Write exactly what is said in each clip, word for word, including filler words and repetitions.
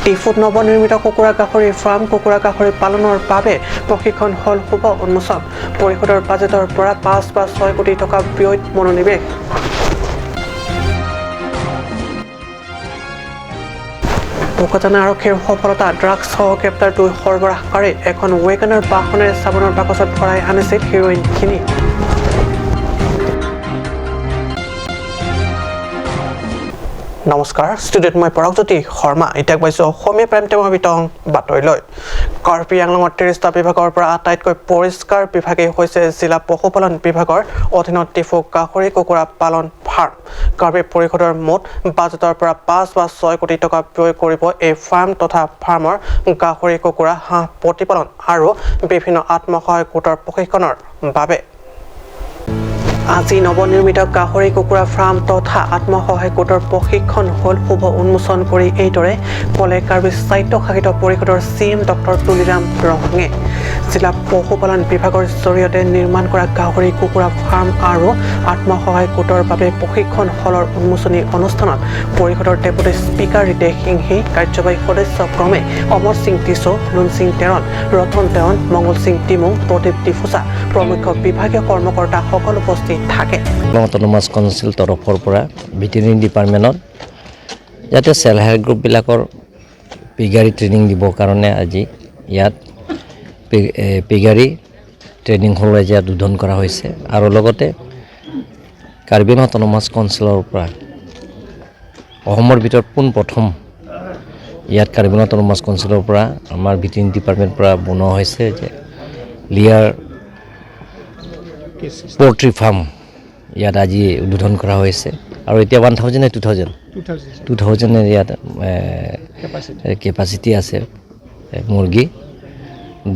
ডিফুত নৱনিৰ্মিত কুকুৰা গাহৰি ফাৰ্ম, কুকুৰা গাহৰি পালনৰ বাবে প্ৰশিক্ষণ হল শুভ উন্মোচন। পৰিষদৰ বাজেটৰ পৰা পাঁচ বা ছয় কোটি টকা ব্যয়ত মনোনিৱেশ। বোকাজান আৰক্ষীৰ সফলতা, ড্ৰাগছ সহ গ্ৰেপ্তাৰ দুই সৰবৰাহকাৰী। এখন ৱেগনাৰ বাহনেৰে চাবোনৰ বাকচত ভৰাই আনিছিল হিৰইনখিনি। নমস্কাৰ, ষ্টুডিঅ'ত মই পৰাগজ্যোতি শৰ্মা। এতিয়া পাইছো অসমীয়া প্ৰাইম টাইমৰ বিতং বাতৰিলৈ। কাৰ্বি আংলঙৰ ত্ৰিশটা বিভাগৰ পৰা আটাইতকৈ পৰিষ্কাৰ বিভাগেই হৈছে জিলা পশুপালন বিভাগৰ অধীনত ডিফু গাহৰি কুকুৰা পালন ফাৰ্ম। কাৰ্বি পৰিষদৰ মুঠ বাজেটৰ পৰা পাঁচ বা ছয় কোটি টকা ব্যয় কৰিব এই ফাৰ্ম তথা ফাৰ্মৰ গাহৰি, কুকুৰা, হাঁহ প্ৰতিপালন আৰু বিভিন্ন আত্মসহায়ক গোটৰ প্ৰশিক্ষণৰ বাবে। আজি নৱনিৰ্মিত গাহৰি, কুকুৰা ফাৰ্ম তথা আত্মসহায়ক গোটৰ প্ৰশিক্ষণ হল শুভ উন্মোচন কৰি এইদৰে ক'লে কাৰ্বি স্বায়ত্তশাসিত পৰিষদৰ চি ই এম ডক্টৰ তুলিৰাম ৰংহাঙে। জিলা পশুপালন বিভাগৰ জৰিয়তে নিৰ্মাণ কৰা গাহৰি, কুকুৰা ফাৰ্ম আৰু আত্মসহায়ক গোটৰ বাবে প্ৰশিক্ষণ হলৰ উন্মোচনী অনুষ্ঠানত পৰিষদৰ ডেপুটি স্পীকাৰ ৰিতেশ সিংহী, কাৰ্যবাহী সদস্য ক্ৰমে অমৰ সিং টিছো, লুন সিং তেৰণ, ৰতন তেৰণ, মংগল সিং টিমুং, প্ৰদীপ ডিফুচা প্ৰমুখ্য বিভাগীয় কৰ্মকৰ্তাসকল উপস্থিত থাকে। অট'নমাছ কাউন্সিল তৰফৰ পৰা ভেটেৰিনেৰী ডিপাৰ্টমেণ্টত যাতে ছেল্ফ হেল্প গ্ৰুপবিলাকৰ পিগাৰী ট্ৰেইনিং দিবৰ কাৰণে আজি ইয়াত পি-, এ, পিগাৰী ট্ৰেইনিং হল ইয়াত উদ্বোধন কৰা হৈছে। আৰু লগতে কাৰ্বি আংলং অট'নমাছ কাউন্সিলৰ পৰা অসমৰ ভিতৰত পোনপ্ৰথম ইয়াত কাৰ্বি আংলং অট'নমাছ কাউন্সিলৰ পৰা আমাৰ ভেটেৰিনেৰী ডিপাৰ্টমেণ্টৰ পৰা বনোৱা হৈছে যে লেয়াৰ পল্ট্ৰি ফাৰ্ম ইয়াত আজি উদ্বোধন কৰা হৈছে। আৰু এতিয়া ওৱান থাউজেণ্ড নে two thousand? Two thousand. Two thousand ইয়াত, এ, কেপাচিটি। এ, কেপাচিটি আছে, এ, মুৰ্গী।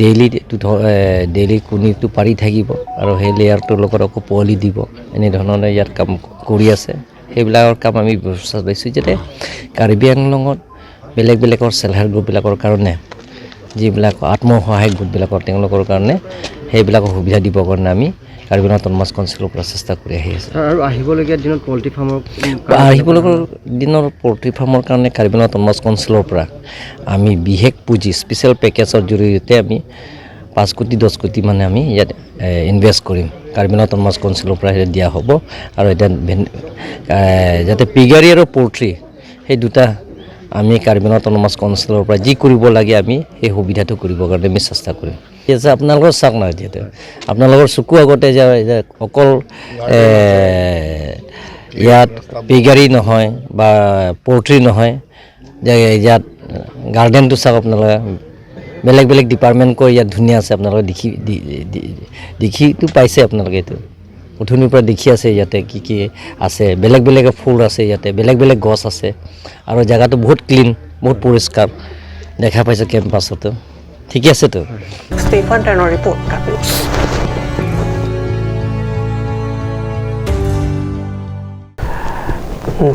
ডেইলি টু থাউ-, এ, ডেইলি কণীটো পাৰি থাকিব আৰু সেই লেয়াৰটোৰ লগত আকৌ পোৱালি দিব। এনেধৰণে ইয়াত কাম কৰি আছে। সেইবিলাকৰ কাম আমি ব্যৱস্থা লৈছোঁ যাতে কাৰ্বি আংলঙত বেলেগ বেলেগৰ ছেল্ফ হেল্প গ্ৰুপবিলাকৰ কাৰণে, যিবিলাক আত্মসহায়ক গোটবিলাকৰ, তেওঁলোকৰ কাৰণে সেইবিলাকৰ সুবিধা দিবৰ কাৰণে আমি কাৰ্বি আংলং অট'নমাছ কাউন্সিলৰ পৰা চেষ্টা কৰি আহি আছোঁ। ছাৰ, আৰু আহিবলগীয়া দিনত পল্ট্ৰি ফাৰ্মৰ, উম, বা আহিবলগীয়া দিনৰ পল্ট্ৰি ফাৰ্মৰ কাৰণে কাৰ্বি আংলং অট'নমাছ কাউন্সিলৰ পৰা আমি বিশেষ পুঁজি, স্পেচিয়েল পেকেজৰ জৰিয়তে আমি পাঁচ কোটি, দহ কোটি মানে আমি ইয়াত, এ, ইনভেষ্ট কৰিম। কাৰ্বি আংলং অট'নমাছ কাউন্সিলৰ পৰা সেইটো দিয়া হ'ব। আৰু এতিয়া ভেন-, এ, যাতে পিগাৰী আৰু পল্ট্ৰি সেই দুটা আমি কাৰ্বি আংলং অট'নমাছ কাউন্সিলৰ পৰা যি কৰিব লাগে আমি সেই সুবিধাটো কৰিবৰ কাৰণে আমি চেষ্টা কৰিম। ঠিক আছে, আপোনালোকৰ চাওক না, এতিয়াতো আপোনালোকৰ চকু আগতে যে, যে অকল, এ, ইয়াত পিগাৰী নহয় বা পল্ট্ৰি নহয়, যে ইয়াত গাৰ্ডেনটো চাওক আপোনালোকে, বেলেগ বেলেগ ডিপাৰ্টমেণ্ট কৈ ইয়াত ধুনীয়া আছে, আপোনালোকে দেখি, দি-, দি-, দেখিতো পাইছে আপোনালোকে এইটো। উঠনিৰ পৰা দেখি আছে ইয়াতে কি কি আছে, বেলেগ বেলেগ ফুল আছে ইয়াতে, বেলেগ বেলেগ গছ আছে আৰু জেগাটো বহুত ক্লিন, বহুত পৰিষ্কাৰ দেখা পাইছে কেম্পাছতো। ঠিকে আছে তো? ষ্টেফান টেনৰ ৰিপৰ্ট, কাট নিউজ।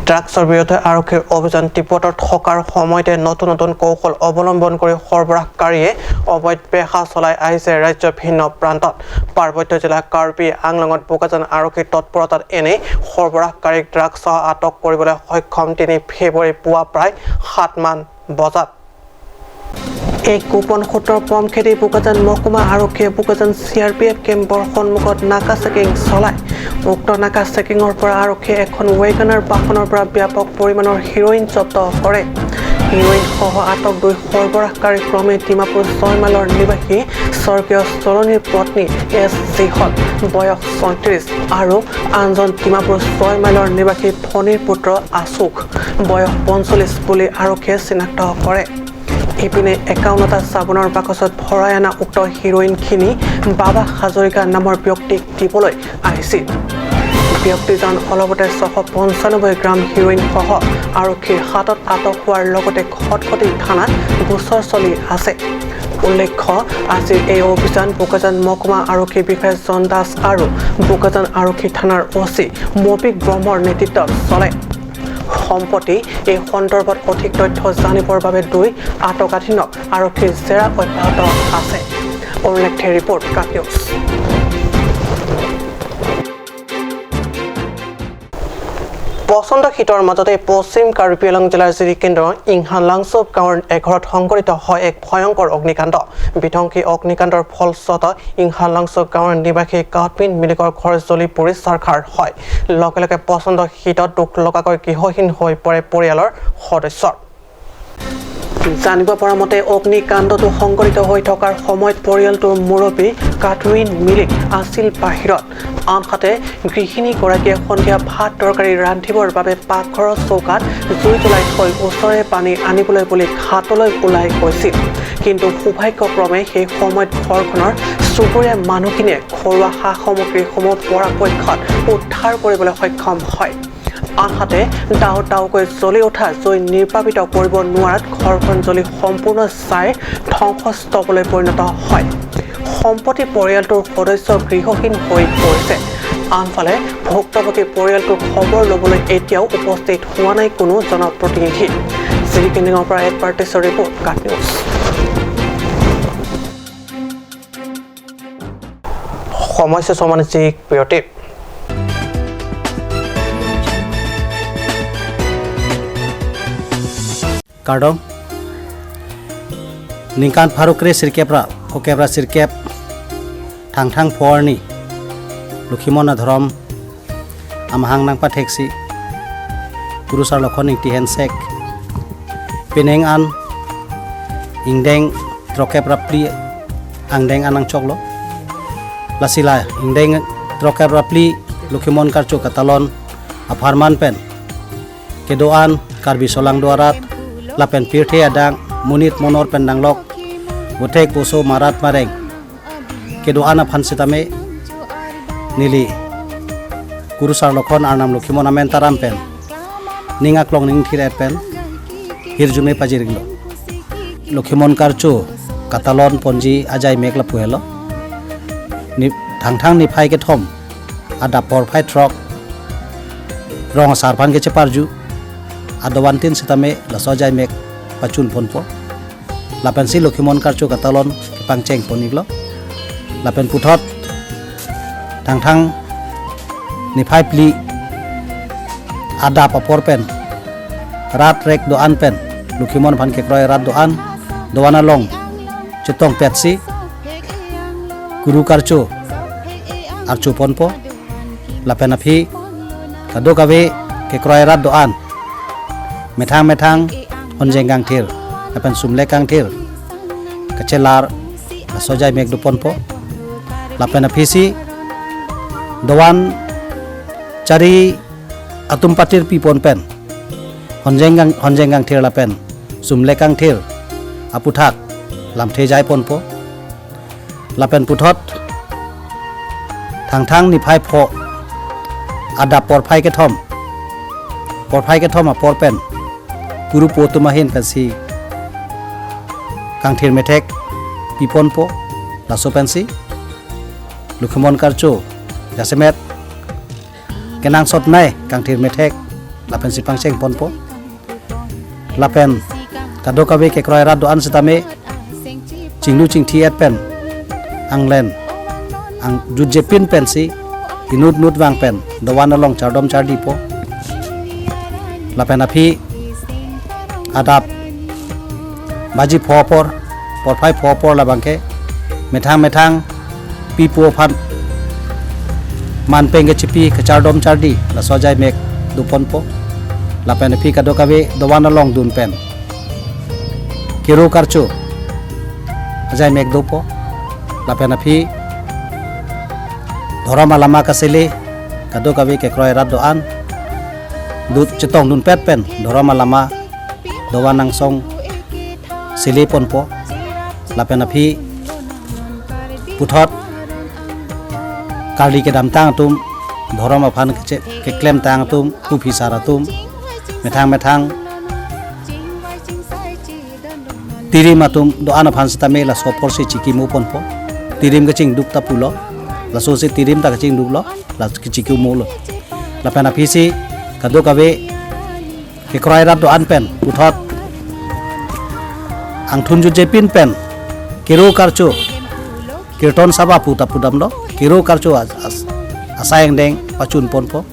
ড্ৰাগছৰ বিৰুদ্ধে আৰক্ষীৰ অভিযান তীব্ৰতৰ থকাৰ সময়তে নতুন নতুন কৌশল অৱলম্বন কৰি সৰবৰাহকাৰীয়ে অবৈধ বেহা চলাই আহিছে ৰাজ্যৰ ভিন্ন প্ৰান্তত। পাৰ্বত্য জিলা কাৰ্বি আংলঙত বোকাজান আৰক্ষীৰ তৎপৰতাত এনে সৰবৰাহকাৰীক ড্ৰাগছসহ আটক কৰিবলৈ সক্ষম তিনি ফেব্ৰুৱাৰী পুৱা প্ৰায় সাত মান বজাত। এক গোপন সূত্ৰৰ পম খেদি বোকাজান মহকুমা আৰক্ষীয়ে বোকাজান চি আৰ পি এফ কেম্পৰ সন্মুখত নাকা চেকিং চলায়। উক্ত নাকা চেকিঙৰ পৰা আৰক্ষীয়ে এখন ৱেগনাৰ বাহনৰ পৰা ব্যাপক পৰিমাণৰ হিৰইন জব্দ কৰে। হিৰইনসহ আটক দুই সৰবৰাহকাৰী ক্ৰমে ডিমাপুৰ ছয় মাইলৰ নিবাসী স্বৰ্গীয় চৰণীৰ পত্নী এছ জিহল, বয়স ছয়ত্ৰিশ, আৰু আনজন ডিমাপুৰ ছয় মাইলৰ নিবাসী ফণীৰ পুত্ৰ আছুক, বয়স পঞ্চল্লিশ বুলি আৰক্ষীয়ে চিনাক্ত কৰে। ইপিনে একাৱন্নটা চাবোনৰ বাকচত ভৰাই অনা উক্ত হিৰইনখিনি বাবা হাজৰিকা নামৰ ব্যক্তিক দিবলৈ আহিছিল। ব্যক্তিজন অলপতে ছশ পঞ্চানব্বৈ গ্ৰাম হিৰইনসহ আৰক্ষীৰ হাতত আটক হোৱাৰ লগতে খটখটি থানাত গোচৰ চলি আছে। উল্লেখ্য, আজিৰ এই অভিযান বোকাজান মহকুমা আৰক্ষী বিষয়া জন দাস আৰু বোকাজান আৰক্ষী থানাৰ অ চি মৌপিক ব্ৰহ্মৰ নেতৃত্বত চলে। সম্প্ৰতি এই সন্দৰ্ভত অধিক তথ্য জানিবৰ বাবে দুই আটকাধীনক আৰক্ষীৰ জেৰা অব্যাহত আছে। অৰুণ লেকথেৰ ৰিপৰ্ট, কাট নিউজ। প্ৰচণ্ড শীতৰ মাজতে পশ্চিম কাৰ্বি আংলং জিলাৰ জিৰিকেন্দ্ৰ ইংহালাংচু গাঁৱৰ এঘৰত সংঘটিত হয় এক ভয়ংকৰ অগ্নিকাণ্ড। বিধ্বংসী অগ্নিকাণ্ডৰ ফলস্বৰূপ ইংহালাংচু গাঁৱৰ নিবাসী কাটমিন মিলিকৰ ঘৰ জ্বলি পুৰি ছাৰখাৰ হয়। লগে লগে প্ৰচণ্ড শীতত দুখ লগাকৈ গৃহহীন হৈ পৰে পৰিয়ালৰ সদস্য। জানিব পৰা মতে, অগ্নিকাণ্ডটো সংঘটিত হৈ থকাৰ সময়ত পৰিয়ালটোৰ মুৰব্বী কাটমিন মিলিক আছিল বাহিৰত। আনহাতে গৃহিণীগৰাকীয়ে সন্ধিয়া ভাত তৰকাৰী ৰান্ধিবৰ বাবে পাকঘৰৰ চৌকাত জুই জ্বলাই থৈ ওচৰৰে পানী আনিবলৈ বুলি ঘাটলৈ ওলাই গৈছিল। কিন্তু সৌভাগ্যক্ৰমে সেই সময়ত ঘৰখনৰ চুবুৰীয়া মানুহখিনিয়ে ঘৰুৱা সা সামগ্ৰীসমূহ পৰাপক্ষত উদ্ধাৰ কৰিবলৈ সক্ষম হয়। আনহাতে ডাও ডাওকৈ জ্বলি উঠা জুই নিৰ্বাপিত কৰিব নোৱাৰাত ঘৰখন জ্বলি সম্পূৰ্ণ ছাই ধ্বংসস্তূপলৈ পৰিণত হয়। সম্প্ৰতি পৰিয়ালটোৰ সদস্য গৃহহীন হৈ পৰিছে। আনফালে ভুক্তভোগী পৰিয়ালটোৰ খবৰ ল'বলৈ এতিয়াও উপস্থিত হোৱা নাই কোনো জনপ্ৰতিনিধি। জিৰিকেন্দ্ৰৰ পৰা এডভাৰ্টাইজৰ ৰিপৰ্ট, কাট নিউজ। সময় শেষ, সমানে চিক বিৰতি। Kardom. Ningkan pharo kre sirkep ra, phokep ra sirkep, Thangthang pho arni, Lokhimon adhorom amahang nangpatheksi Kurusar Lokhon Ingti Hensek penang an ingdeng throkep ra phli angdeng an nangchoklo. Lasi la ingdeng throkep ra phli Lokhimon Karcho Katalon apharman pen kedo-an Karbi solangdo arat lapen pirthe adang monit monor pen danglok, bothek boso, marat mareng kedo-an aphan sitame neli Kurusar Lokhon Arnam Lokhimon amen taram pen ning aklong ning thir-et pen hirjume pajir-iklo. Lokhimon Karcho Katalon ponji ajai mek lapu helo. Ni Thangthang niphai kethom adap porphai throk rong asar aphan kecheparju adovan tin sitame laso ajai mek pachun ponpo. Lapensi Lokhimon Karcho Katalon kepangcheng pon-iklo. Lapen puthot Thangthang niphai phli adap apor pen rat rek do-an pen Lokhimon aphan kekroi rat do-an, do-an along chetongpetsi Kuru Karcho archo ponpo. Lapen aphi kadokave kekroi rat do-an, methang methang Honjeng Kangthir lapen Sumlek Kangthir kachelar laso ajai mek do ponpo. Lapen aphisi do-an chari atum patir pi pon pen Honjeng Kang-, Honjeng Kangthir lapen Sumlek Kangthir aputhak lamthe jai ponpo. Lapen puthot Thangthang niphai pho adap porphai kethom, porphai kethom apor pen Kuru po atum ahin pensi kangthir methek pi ponpo. Laso pensi Lokhimon Karcho jasemet kenangsot nai kangthir methek lapensi pangcheng ponpo. Lapen kadokave kekroi rat do-an sitame chinglu chingthi-et pen anglen angjutjepin pensi inut nut vang pen do-an along chardom chardipo. Lapen aphi adap baji pho apor, porphai pho apor labangke methang methang pipo aphan manpeng kechipi kachardom chardi laso ajai mek do ponpo. Lapen aphi kadokave do-an along dun pen Kero Karcho ajai mek dopo. Lapen aphi dhorom alama kasele kadokave kekroi rat do-an dut chetong dunpet pen dhorom alama do-an angsong sele ponpo. Lapen aphi puthot karli kedamtang atum, dhorom aphan keche-, keklemtang atum, kupisar atum, methang methang tirim atum do-an aphan sitame laso aporsi chikimo ponpo. Tirim kachingduk ta pulo, lasosi tirim ta kachingduklo, la kachikimolo. Lapen aphisi kadokave kekroi rat do-an pen puthot angthun jutjepin pen Kero Karcho kirton sabha pu ta pudamlo, Kero Karcho as-, as-, asai angdeng pachun ponpo.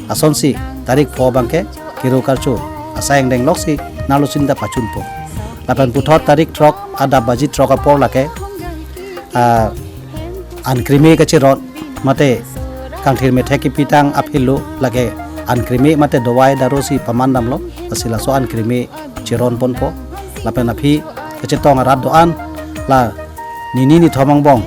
Asonsi tarik pho abangke kero karcho asai angdeng loksi nalo sinta pachunpo. Lapen puthot tarik throk adap baji throk apor lake, ah, ankrimi kacheron mate kangthir methek kipitang aphi lo lake ankrimi mate dawai daru si paman damlo, lasi laso ankrimi cheron ponpo. Lapen aphi kachetong arat do-an la nini nithom angbong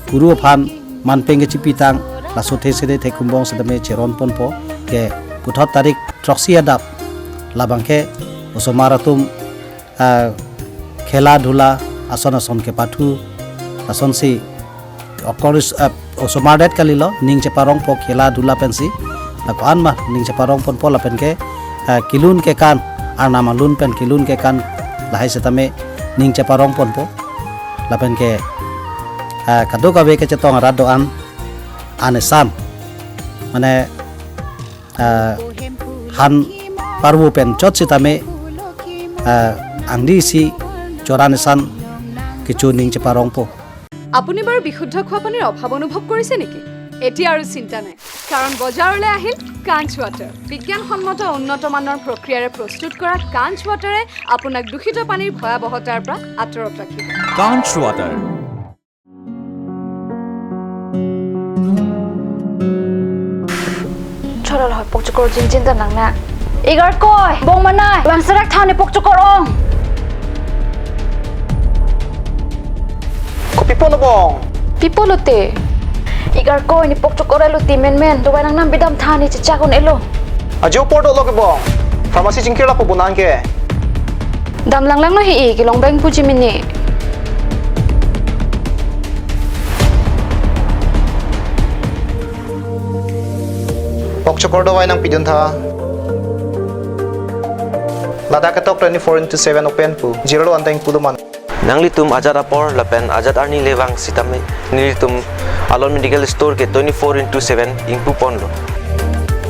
kuru aphan manpeng kachipitang laso the sede the kumbong sedame cheron ponpo. Ke puthot tarik throksi adap labangke osomar atum, ah, khela dhula ason ason kepathu asonsi okoris, ah, osomar det kalilo ning cheparongpo khela dhula pensi. Ako-an ma ning cheparong ponpo lapenke, ah, kelun kekan arnam alun pen kelun kekan lahai setame ning cheparong ponpo. Lapenke, ah, kadokave kachetong arat do-an anesan mane, ah, han parvo pen chot sitame, ah, angdi si choran esan kecho ning cheparongpo. আপুনি বাৰু বিশুদ্ধ খোৱা পানীৰ অভাৱ অনুভৱ কৰিছে নেকি? এতিয়া আৰু চিন্তা নাই, কাৰণ বজাৰলৈ আহিল কাঞ্চ ৱাটাৰ। বিজ্ঞানসন্মত উন্নত মানৰ প্ৰক্ৰিয়াৰে প্ৰস্তুত কৰা কাঞ্চ ৱাটাৰে আপোনাক দূষিত পানীৰ ভয়াৱহতাৰ পৰা আঁতৰত ৰাখিব। Kanch Water. Chorol hoi pokchokor jinjin ta nang na. Igar koi, bong manai, bang serak thani pokchokor ong. Kopi pon bong? Pipo lote. Igar koi ni pokchokor elo ti menmen, dawai nang nam bidam thani chechak un elo. Ajo por do lo ke bong. Pharmacy chingkir lapu bunan ke. Dam langlang lo hi-i kelong bang puji mini. Pokchokor dawai nang pidun tha. Ladak ketok twenty-four into seven open pu. Zero lo anteng pu do man. Nanglitum ajat apor lapen ajat arni le vang sitame nelitum Alon Medical Store ke twenty-four into seven ingpu ponlo.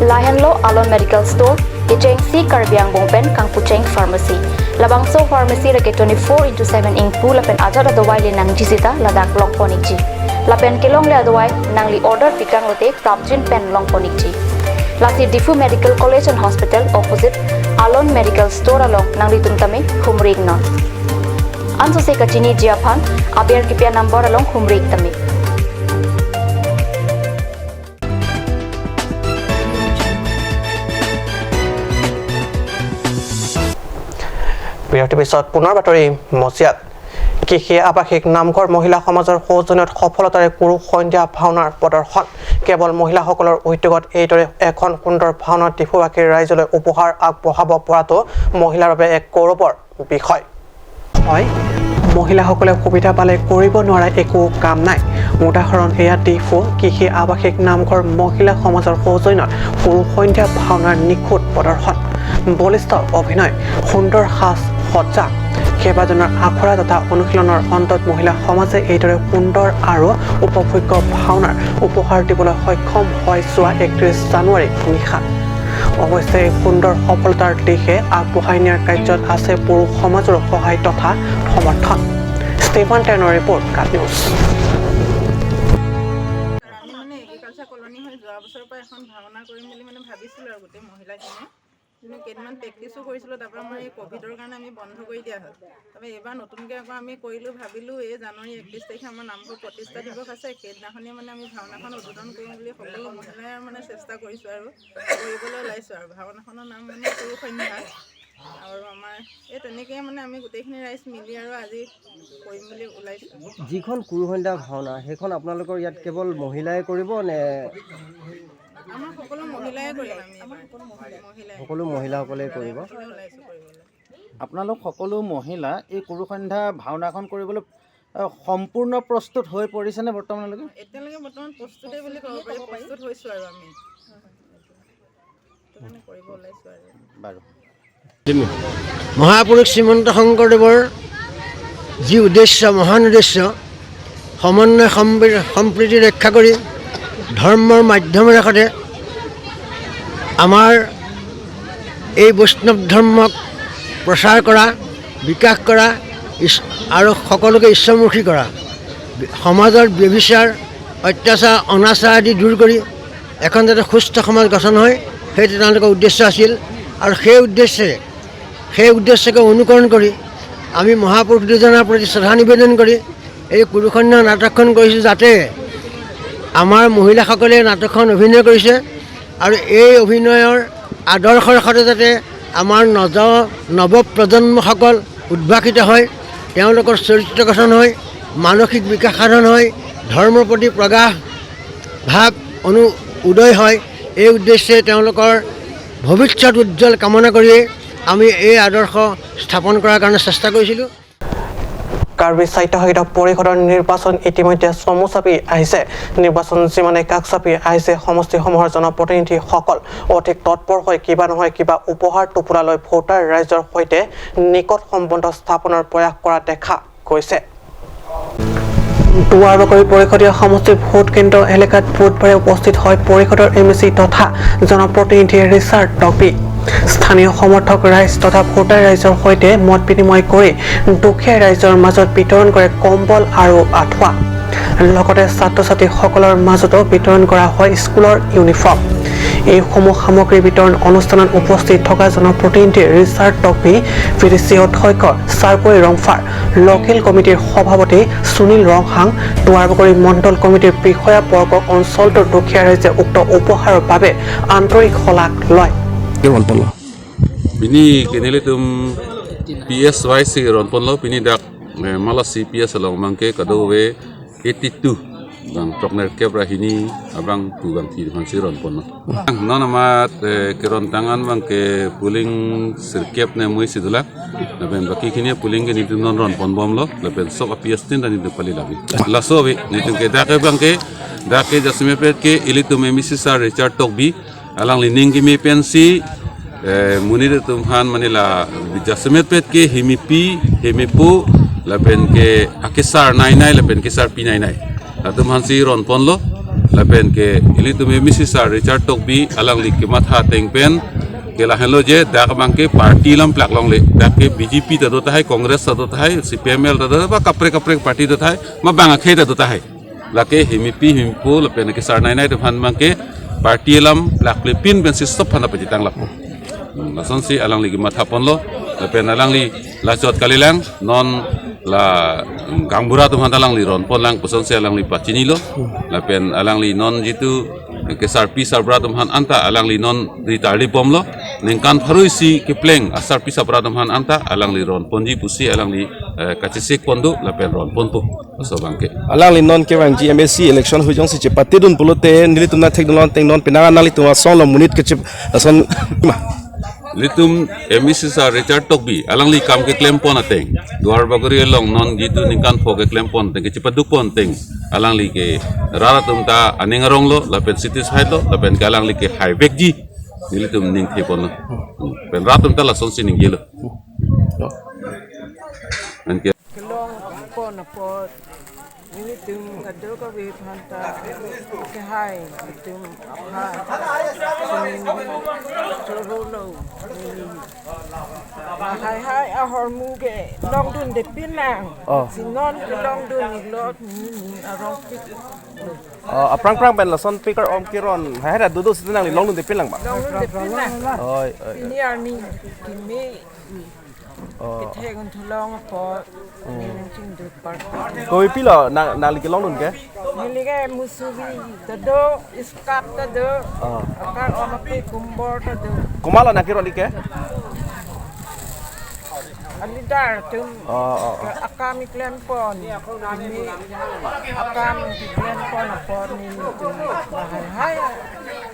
Lahenlo Alon Medical Store, kechengsi Karbi Anglong pen kangpucheng pharmacy. Labangso pharmacy lake twenty-four into seven ingpu lapen ajat adawai le nangji sita ladak long pon ikji. Lapen kelongle adawai nangli order pitang lote prapjin pen long pon ikji. Lasi Diphu Medical College and Hospital opposite Alon Medical Store along nanglitum tame humri iknon. Ansose kachiniji aphan aber kipi a-number along humri ik tame. বিৰতিৰ পিছত পুনৰ বাতৰি মজিয়াত। কৃষি আৱাসিক নামঘৰ মহিলা সমাজৰ সৌজন্যত সফলতাৰে কুৰু সন্ধ্যা ভাওনাৰ প্ৰদৰ্শন। কেৱল মহিলাসকলৰ উদ্যোগত এইদৰে এখন সুন্দৰ ভাওনা ডিফুবাসীৰ ৰাইজলৈ উপহাৰ আগবঢ়াব পৰাটো মহিলাৰ বাবে এক গৌৰৱৰ বিষয়। হয়, মহিলাসকলে সুবিধা পালে কৰিব নোৱাৰা একো কাম নাই। উদাহৰণ এয়া ডিফু কৃষি আৱাসিক নামঘৰ মহিলা সমাজৰ সৌজন্যত কুৰু সন্ধ্যা ভাওনাৰ নিখুঁত প্ৰদৰ্শন। বলিষ্ঠ অভিনয়, সুন্দৰ সাজ সজ্জা, কেইবাজনৰ আখৰা তথা অনুশীলনৰ অন্তত মহিলা সমাজে এইদৰে সুন্দৰ আৰু উপভোগ্য ভাওনাৰ উপহাৰ দিবলৈ সক্ষম হয় যোৱা একত্ৰিশ জানুৱাৰী নিশা। অৱশ্যে এই সুন্দৰ সফলতাৰ দিশে আগবঢ়াই নিয়াৰ কাৰ্যত আছে পুৰুষ সমাজৰো সহায় তথা সমৰ্থন। ষ্টেফান টেনৰ ৰিপৰ্ট, কাট নিউজ। আমি মানে এগ্ৰিকালচাৰ কলনী হৈ যোৱা বছৰৰ পৰা এখন ভাওনা কৰিম বুলি মানে ভাবিছিলোঁ আৰু গোটেই মহিলাখিনিয়ে। কিন্তু কেইদিনমান প্ৰেক্টিছো কৰিছিলোঁ, তাৰ পৰা আমাৰ এই ক'ভিডৰ কাৰণে আমি বন্ধ কৰি দিয়া হ'ল। তাৰপৰা এইবাৰ নতুনকৈ আকৌ আমি কৰিলোঁ, ভাবিলোঁ এই জানুৱাৰী একত্ৰিশ তাৰিখে আমাৰ নামঘৰ প্ৰতিষ্ঠা দিৱস আছে, সেইদিনাখনেই মানে আমি ভাওনাখন উদ্বোধন কৰিম বুলি সকলো মহিলাই মানে চেষ্টা কৰিছোঁ আৰু কৰিবলৈ ওলাইছোঁ আৰু। ভাওনাখনৰ নাম মানে কুৰু সন্ধ্যা। আৰু আমাৰ এই তেনেকৈ মানে আমি গোটেইখিনি ৰাইজ মিলি আৰু আজি কৰিম বুলি ওলাইছোঁ। যিখন কুৰু সন্ধ্যা ভাওনা, সেইখন আপোনালোকৰ ইয়াত কেৱল মহিলাই কৰিব নে? আমাৰ সকলো মহিলাই কৰিম আমি এইবাৰ। মহিলাই। সকলো মহিলাসকলে কৰিব। সকলোৱে ওলাইছোঁ কৰিবলৈ। আপোনালোক সকলো মহিলা এই কুৰু সন্ধ্যা ভাওনাখন কৰিবলৈ, আহ, সম্পূৰ্ণ প্ৰস্তুত হৈ পৰিছেনে বৰ্তমানলৈকে? এতিয়ালৈকে বৰ্তমান প্ৰস্তুতেই বুলি ক'ব পাৰি, প্ৰস্তুত হৈছোঁ আৰু আমি। সেইটো কাৰণে কৰিব ওলাইছোঁ আৰু। বাৰু। মহাপুৰুষ শ্ৰীমন্ত শংকৰদেৱৰ যি উদ্দেশ্য, মহান উদ্দেশ্য, সমন্বয় সম্প্ৰী-, সম্প্ৰীতি ৰক্ষা কৰি ধৰ্মৰ মাধ্যমেৰে সৈতে আমাৰ এই বৈষ্ণৱ ধৰ্মক প্ৰচাৰ কৰা, বিকাশ কৰা, ইছ-, আৰু সকলোকে ঈশ্বৰমুখী কৰা, সমাজৰ ব্যভিচাৰ, অত্যাচাৰ, অনাচাৰ আদি দূৰ কৰি এখন যাতে সুস্থ সমাজ গঠন হয়, সেইটো তেওঁলোকৰ উদ্দেশ্য আছিল। আৰু সেই উদ্দেশ্যে, সেই উদ্দেশ্যকে অনুকৰণ কৰি আমি মহাপুৰুষ দুজনৰ প্ৰতি শ্ৰদ্ধা নিবেদন কৰি এই কুৰুসন্ধ্যা নাটকখন কৰিছোঁ, যাতে আমাৰ মহিলাসকলে নাটকখন অভিনয় কৰিছে আৰু এই অভিনয়ৰ আদৰ্শৰ সৈতে যাতে আমাৰ নজ-, নৱপ্ৰজন্মসকল উদ্ভাসিত হয়, তেওঁলোকৰ চৰিত্ৰ গঠন হয়, মানসিক বিকাশ সাধন হয়, ধৰ্মৰ প্ৰতি প্ৰগাঢ় ভাৱ অনু-, উদয় হয়। এই উদ্দেশ্যে তেওঁলোকৰ ভৱিষ্যত উজ্জ্বল কামনা কৰিয়েই আমি এই আদৰ্শ স্থাপন কৰাৰ কাৰণে চেষ্টা কৰিছিলোঁ। কাৰ্বি স্বায়ত্তশাসিত পৰিষদৰ নিৰ্বাচন ইতিমধ্যে চমু চাপি আহিছে। নিৰ্বাচন যিমানে কাষ চাপি আহিছে, সমষ্টিসমূহৰ জনপ্ৰতিনিধিসকল অধিক তৎপৰ হৈ কিবা নহয় কিবা উপহাৰ টোপোলালৈ ভোটাৰ ৰাইজৰ সৈতে নিকট সম্বন্ধ স্থাপনৰ প্ৰয়াস কৰা দেখা গৈছে। দুৱাৰবাকৰি পৰিষদীয় সমষ্টিৰ ভোট কেন্দ্ৰ এলেকাত বুধবাৰে উপস্থিত হয় পৰিষদৰ এম এ চি তথা জনপ্ৰতিনিধি ৰিচাৰ্ড টকবি। স্থানীয় সমৰ্থক ৰাইজ তথা ভোটাৰ ৰাইজৰ সৈতে মত বিনিময় কৰি দুখীয়া ৰাইজৰ মাজত বিতৰণ কৰে কম্বল আৰু আঁঠুৱা। লগতে ছাত্ৰ ছাত্ৰীসকলৰ মাজতো বিতৰণ কৰা হয় স্কুলৰ ইউনিফৰ্ম। এইসমূহ সামগ্ৰী বিতৰণ অনুষ্ঠানত উপস্থিত থকা জনপ্ৰতিনিধি ৰিচাৰ্ড টকবি, ভি ডি চি অধ্যক্ষ চাৰকৰি ৰংফাৰ, লোকেল কমিটিৰ সভাপতি সুনীল ৰংহাং, দুৱাৰবাকৰি মণ্ডল কমিটিৰ বিষয়াবৰ্গক অঞ্চলটোৰ দুখীয়া ৰাইজে উক্ত উপহাৰৰ বাবে আন্তৰিক শলাগ লয়। Pini ke nelitum P S Y si ronponlo, pini dak, eh, Malasi P S along abangke kadokave eighty-two bang throknerkep ra hini abang pu bang thi aphansi ronponlo. Non amat, eh, kerontang an abangke polling sirkep ne mui si dolang. Lapen baki kini polling ke nelitum non ronponbomlo. Lapen sok a P S tin ta nelitum pali labi. Laso ave, nelitum ke dak ke abangke, dak ke jasemetpet ke ilitum M A C sir Richard Tokbi, alangli ning kimi pensi, eh, monit atum aphan mane la jasemetpet ke hemipi, hemipo, lapen ke akesar nainai, lapen kesarpi nainai. Latum aphansi ronponlo, lapen ke ilitum M A C sir Richard Tokbi alangli kematha ateng pen, ke lahenlo je, dak abangke party alam plak longle, dak ke B J P ta do tahai, Congress ta do tahai, C P M L ta do tahai, ba kaprek kaprek party do tahai, ma bang akhei ta do tahai. Lake hemipi, hemipo, lapen kesar nainai atum aphan abangke party alam plaklepin pensi sop aphan pachethang lapo. Hmm, lasonsi alangli kemathaponlo, lapen alangli lachot kalilang, non la, hmm, gaonbura atum aphan alangli ronponlang, lasonsi alangli pachinilo, lapen alangli non jitu kesarpi sarbura atum aphan anta alangli non ri tarlipbomlo, ningkan pharo isi kepleng asarpi sarbura atum aphan anta alangli ronponji pusi alangli, eh, kachesikpon do, lapen ronponpo. Laso abangke. Alangli non kevangji M A C election hui jongsi chepatedun pulote nelitum nangthekdunlo ateng non penang nanglitum asong lo monit kechep ason ma. Ilitum M A C sir Richard Tokbi alangli kam keklempon ateng, Duarbagori along non jitu ningkan pho keklempon ateng, kechepadukpon ateng, alangli ke rat atum ta aning aronglo, lapen city side lo, lapen ke alangli ke haivekji, nelitum ningtheponlo. Hmm. Pen rat atum ta lasonsi ningjelo. Anke kelongpon apot, nelitum kadokave aphanta kehai atum aphan chorolo. Lahai hai ahormu kelongdundepinlang. Oh. Si non kelongdun ilot nini arongpik. Oh, aphrang phrang pen lason pikar om kiron hai hai ta dodo si nangli longdundepinlang ba? Longdundepinlang. Oi, oi, oi. Pini arni kimi Oh. Kethek un thulong apot, hmm, neli nangchingduk parpik. Koi pilo nang, nangli kelongdun ke? Neli ke musuri ta do, iskap ta do. Oh. Akar om ape kumbor ta do. Komatlo nangkeron ke? Alidar atum. Oh, oh, oh. Akam keklempon. Kimi akam keklempon apot nelitum lahai hai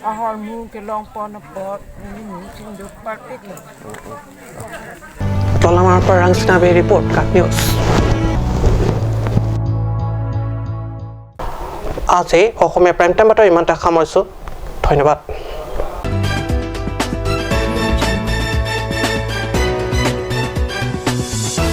ahormu kelongpon apot neli nangchingduk parpiklo. Tolamarpar Rangsina Bey report, Kak News. আজি Asamiya prime time বাতৰি ইমানতে সামৰিছোঁ। ধন্যবাদ।